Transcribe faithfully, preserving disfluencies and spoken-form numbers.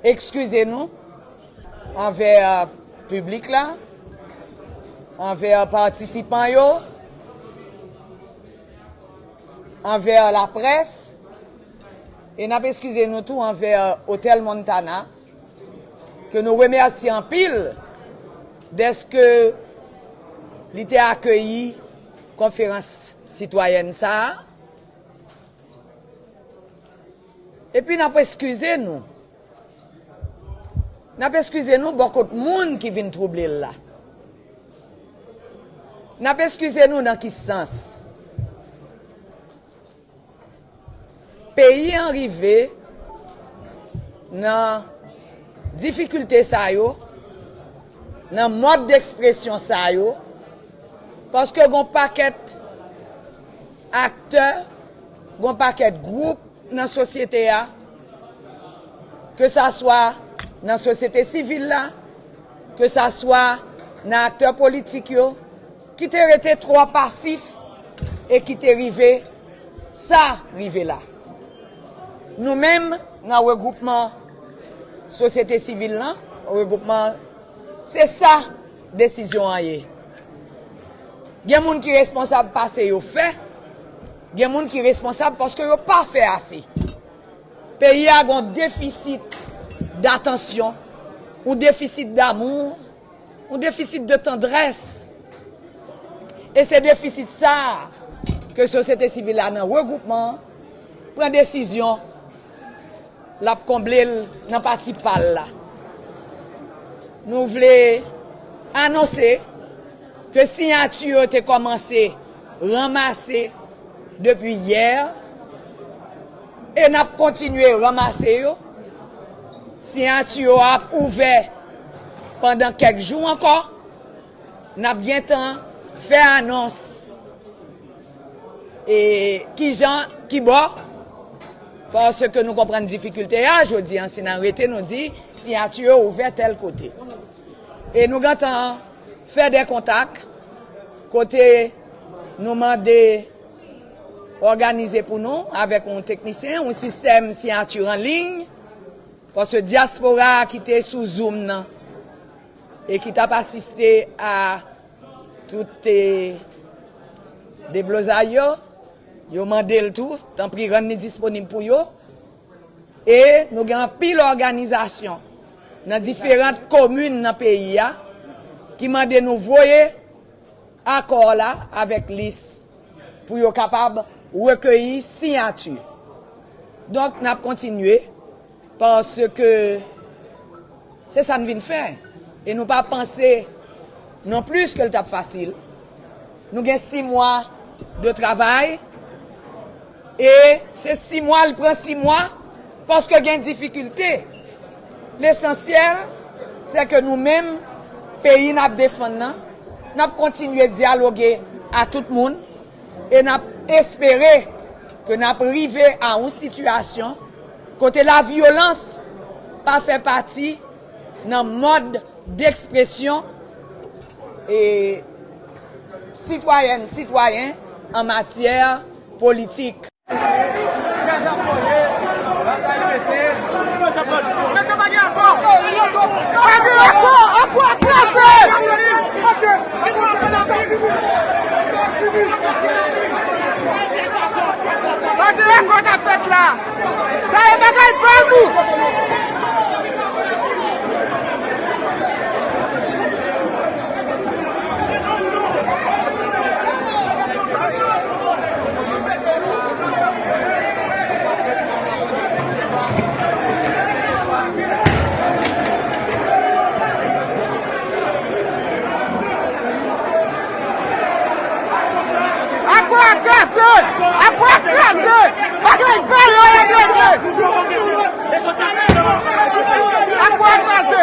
Ekskize nou anvè piblik la, anvè patisipan yo, anvè laprès, e n ap ekskize nou tou anvè Otèl Montana, ke nou remèsye anpil dèske li te akeyi konferans sitwayèn sa a. Epi n ap eskize nou. N ap eskize nou bò kot moun ki vin twouble l la. N ap eskize nou nan ki sans? Peyi an rive nan difikilte sa yo, nan mòd dekspresyon sa yo, paske gon pakèt aktè, gon pakèt gwoup nan sosyete a, ke sa swa nan sosyete sivil la, ke sa swa nan aktè politik yo, ki te rete twò pasif e ki te rive sa rive la. Nou menm, nan regwoupman sosyete sivil lan, regwoupman, se sa desizyon an ye. Gen moun ki responsab paske yo fè, gen moun ki responsab paske yo pa fè ase. Peyi a gon defisit datansyon, yon defisit damou, yon defisit de tandrès. E se defisit sa a ke sosyete sivil la nan regwoupman an pran desizyon l ap konble l nan pati pa l la. Nou vle anonse ke siyati yo te kòmanse ranmase depi yè, e n ap kontinye ranmase yo. Siyati yo ap ouvè pandan kèk jou ankò. N ap gentan fè anons e kijan, kibò, paske nou konprann difikilte a. Jodi a, si n rete, nou di siyati yo ouvè tèl kote. E nou gentan fè de kontak kote nou mande òganize pou nou avèk yon teknisyen, yon sistèm siyati an liy, paske dyaspora a ki te sou Zoom nan e ki t ap asiste a tout, eh, deblozay yo, yo mande l tou, tanpri rann li disponib pou yo. E nou gen anpil òganizasyon nan diferan komin nan peyi a ki mande nou voye akò la avèk lis pou yo kapab rekeyi siyati. Donk, n ap kontinye, paske se sa n vin fè. E nou pa panse non plis ke l t ap fasil. Nou gen sis mwa de travay, e se sis mwa, l pran sis mwa, paske gen difikilte. Lesansyèl, se ke nou menm, peyi n ap defann nan, n ap kontinye dyaloge a tout moun, e n ap espere ke n ap rive a yon sitiyasyon kote lavyolans pa fè pati nan mòd dekspresyon, e, sitwayèn, sitwayen an matyè politik. Mesye, pa gen akò! Pa gen akò! Akò a kraze! Pa gen akò k ap fèt la! Sa e bagay pa nou! Akò a kraze! Akò a kraze! Bagay pa yo la kraze! Akò a kraze!